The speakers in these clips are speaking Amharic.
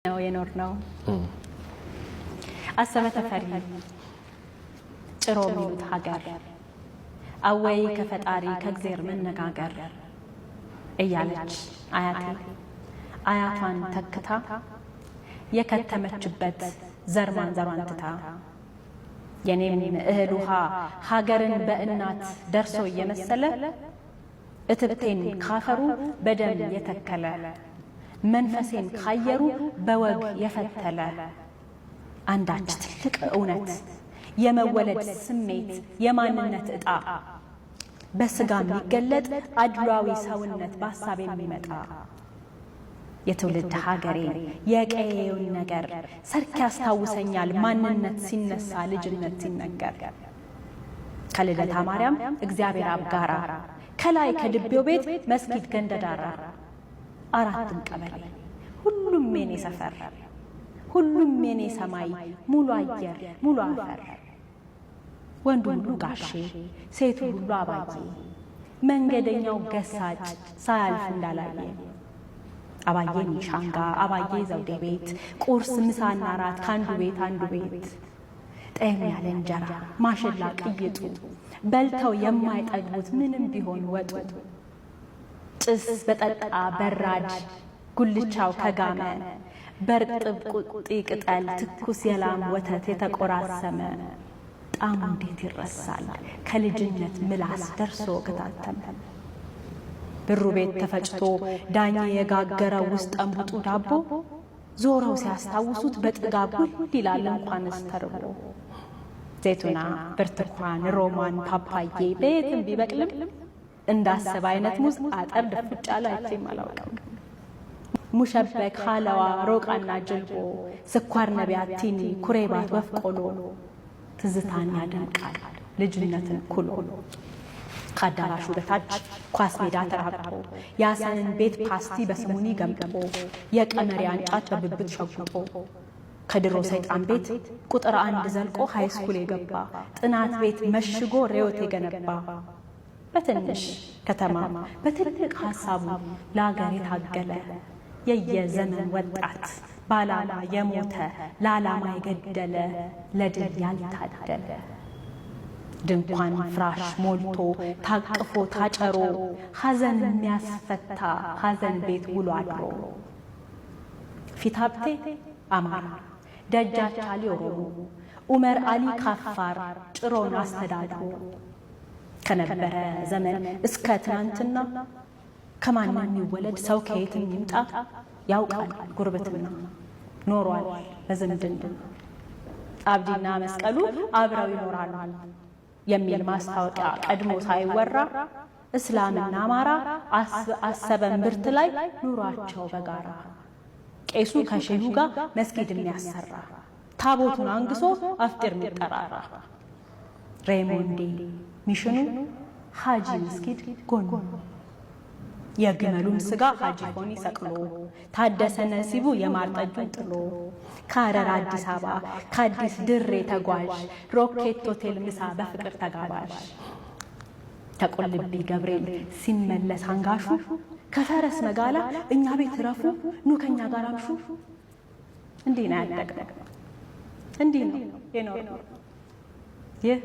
ነው የኖርነው። አሰበ ተፈሪ ጭሮ የሚሉት ሀገር፣ አወይ ከፈጣሪ ከእግዜር መነጋገር እያለች አያቴ አያቷን ተክታ የከተመችበት ዘር ማንዘሯን ትታ፣ የኔም እህል ውሃ ሀገርን በእናት ደርሶ እየመሰለ፣ እትብቴን ካፈሩ በደም የተከለ፣ መንፈሴን ካየሩ በወግ የፈተለ፣ አንዳች ትልቅ እውነት፣ የመወለድ ስሜት፣ የማንነት ዕጣ፣ በስጋ የሚገለጥ አድሏዊ ሰውነት በሀሳብ የሚመጣ፣ የትውልድ ሀገሬን የቀዬውን ነገር ሰርክ ያስታውሰኛል ማንነት ሲነሳ፣ ልጅነት ሲነገር። ከልደታ ማርያም እግዚአብሔር አብ ጋራ፣ ከላይ ከድቤው ቤት መስጊድ ገንደዳራ፣ አራቱም ቀበሌ ሁሉም የኔ ሰፈር፣ ሁሉም የኔ ሰማይ፣ ሙሉ አየር ሙሉ አፈር፣ ወንዱ ሁሉ ጋሼ፣ ሴቱ ሁሉ አባዬ፣ መንገደኛው ገሳጭ ሳያልፍ እንዳላየ፣ አባዬ ኒሻንጋ፣ አባዬ ዘውዴ ቤት፣ ቁርስ ምሳና ራት ከአንዱ ቤት አንዱ ቤት፣ ጠየም ያለ እንጀራ ማሽላ ቅይጡ፣ በልተው የማይጠግቡት ምንም ቢሆን ወጡ፣ ጭስ በጠጣ በራድ ጉልቻው ከጋመ፣ በርጥብ ቁጢ ቅጠል ትኩስ የላም ወተት የተቆራሰመ፣ ጣዕሙ እንዴት ይረሳል ከልጅነት ምላስ ደርሶ ከታተመ። ብሩ ቤት ተፈጭቶ ዳኜ የጋገረው ውስጥ ጠንቡጡ ዳቦ፣ ዞረው ሲያስታውሱት በጥጋብ ውል ይላል እንኳንስ ተርቦ። ዘይቱና፣ ብርቱካን፣ ሮማን፣ ፓፓዬ በየትም ቢበቅልም እንዳሰበ አይነት ሙዝ አጠር ድፍጭ ያለ አይቼም አላውቅም። ሙሸበክ፣ ሀለዋ፣ ሮቃና ጅልቦ፣ ስኳር ነቢያት፣ ቲኒ፣ ኩሬባት፣ ወፍቆሎ ትዝታን ያደምቃል ልጅነትን ኩሎ። ከአዳራሹ በታች ኳስ ሜዳ ተራግጦ፣ የሐሰንን ቤት ፓስቲ በስሙኒ ገምጦ፣ የቀመሪያን ጫት በብብት ሸጉጦ፣ ከድሮ ሰይጣን ቤት ቁጥር አንድ ዘልቆ high school የገባ፣ ጥናት ቤት መሽጎ ሬዮት የገነባ፣ በትንሽ ከተማ በትልቅ ሀሳቡ ለሀገር የታገለ የየዘመን ወጣት፣ ባላማ የሞተ፣ ለዓላማ የገደለ፣ ለድል ያልታደለ፣ ድንኳን ፍራሽ ሞልቶ ታቅፎ ታጨሮ፣ ሐዘን የሚያስፈታ ሐዘን ቤት ውሎ አድሮ፣ ፊት ሀብቴ አማራ፣ ደጃች አሊ ኦሮሞ፣ ኡመር አሊ ካፋር ጭሮን አስተዳድሮ፣ ከነበረ ዘመን እስከ ትናንትና ከማንም የሚወለድ ሰው ከየትም ይምጣ ያውቃል ጉርብትና፣ ኖሯል በዝምድና። አብዲና መስቀሉ አብረው ይኖራሉ የሚል ማስታወቂያ ቀድሞ ሳይወራ፣ እስላምና አማራ አሰበ እምብርት ላይ ኑሯቸው በጋራ፣ ቄሱ ከሼሁ ጋር መስጊድ የሚያሰራ፣ ታቦቱን አንግሶ አፍጢር የሚጠራራ፣ ሬሞንዴ ሚሽኑ ሀጂ መስጊድ ጎኑ፣ የግመሉን ስጋ ሀጂ ሆኒ ሰቅሎ፣ ታደሰ ነሲቡ የማር ጠጁን ጥሎ፣ ከሀረር አዲስ አበባ ከአዲስ ድሬ ተጓዥ፣ ሮኬት ሆቴል ምሳ በፍቅር ተጋባዥ፣ ተቆልቢ ገብርኤል ሲመለስ አንጋሹ ከፈረስ መጋላ እኛ ቤት ረፉ፣ ኑ ከኛ ጋር አምሹ። እንዲህ ነው ያደግነው፣ እንዲህ ነው የኖርነው። ይህ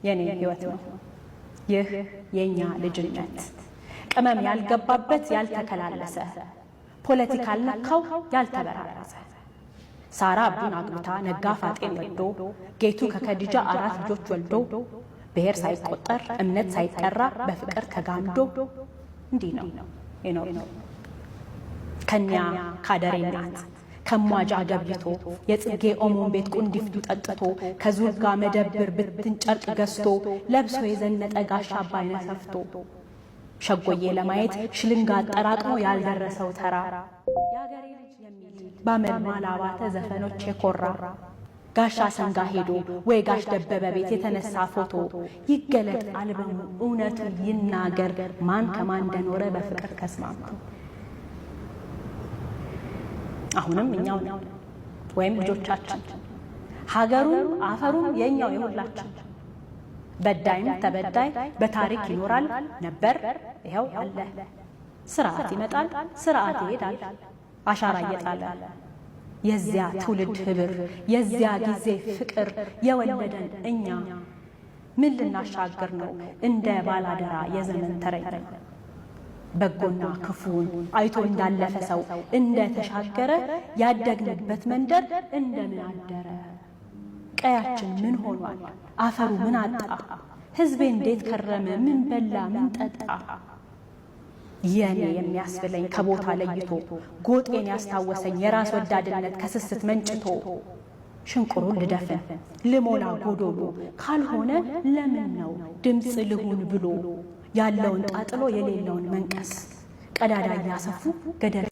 የኔ ህይወት ነው። ይህ የኛ ልጅነት፣ ቅመም ያልገባበት ያልተከላለሰ፣ ፖለቲካ አልነካው ያልተበራረሰ፣ ሳራ አብዱን አግብታ፣ ነጋ ፋጤን ወልዶ፣ ጌቱ ከከዲጃ አራት ልጆች ወልዶ፣ ብሔር ሳይቆጠር እምነት ሳይጠራ በፍቅር ተጋምዶ እንዲህ ነው የኖርነው። ከኛ ካደሬ እናት ከሟጃ ገብይቶ፣ የጽጌ ኦሞን ቤት ቁንዲፍቱ ጠጥቶ፣ ከዙርጋ መደብር ብትን ጨርቅ ገዝቶ ለብሶ የዘነጠ ጋሻ አባይነ ሰፍቶ፣ ሸጎዬ ለማየት ሽልንጋ አጠራቅሞ ያልደረሰው ተራ፣ የአገሬ ልጅ የሚል ባመልማል አባተ ዘፈኖች የኮራ፣ ጋሻ ሰንጋ ሄዶ ወይ ጋሽ ደበበ ቤት የተነሳ ፎቶ፣ ይገለጥ አልበሙ እውነቱ ይናገር ማን ከማን እንደኖረ በፍቅር ተስማምቶ። አሁንም እኛው ነው ወይም ልጆቻችን፣ ሀገሩም አፈሩም የኛው የሁላችን። በዳይም ተበዳይ በታሪክ ይኖራል፣ ነበር፣ ይኸው አለ። ስርዓት ይመጣል፣ ስርዓት ይሄዳል፣ አሻራ እየጣለ። የዚያ ትውልድ ህብር፣ የዚያ ጊዜ ፍቅር የወለደን እኛ ምን ልናሻግር ነው እንደ ባላደራ የዘመን ተረኛ? በጎና ክፉን አይቶ እንዳለፈ ሰው እንደ ተሻገረ፣ ያደግንበት መንደር እንደምን አደረ? ቀያችን ምን ሆኗል? አፈሩ ምን አጣ? ህዝቤ እንዴት ከረመ? ምን በላ? ምን ጠጣ? የኔ የሚያስብለኝ ከቦታ ለይቶ፣ ጎጤን ያስታወሰኝ የራስ ወዳድነት ከስስት መንጭቶ፣ ሽንቁሩን ልደፍን ልሞላ ጎዶሎ ካልሆነ ለምን ነው ድምፅ ልሁን ብሎ ያለውን ጣጥሎ የሌለውን መንቀስ፣ ቀዳዳ እያሰፉ ገደል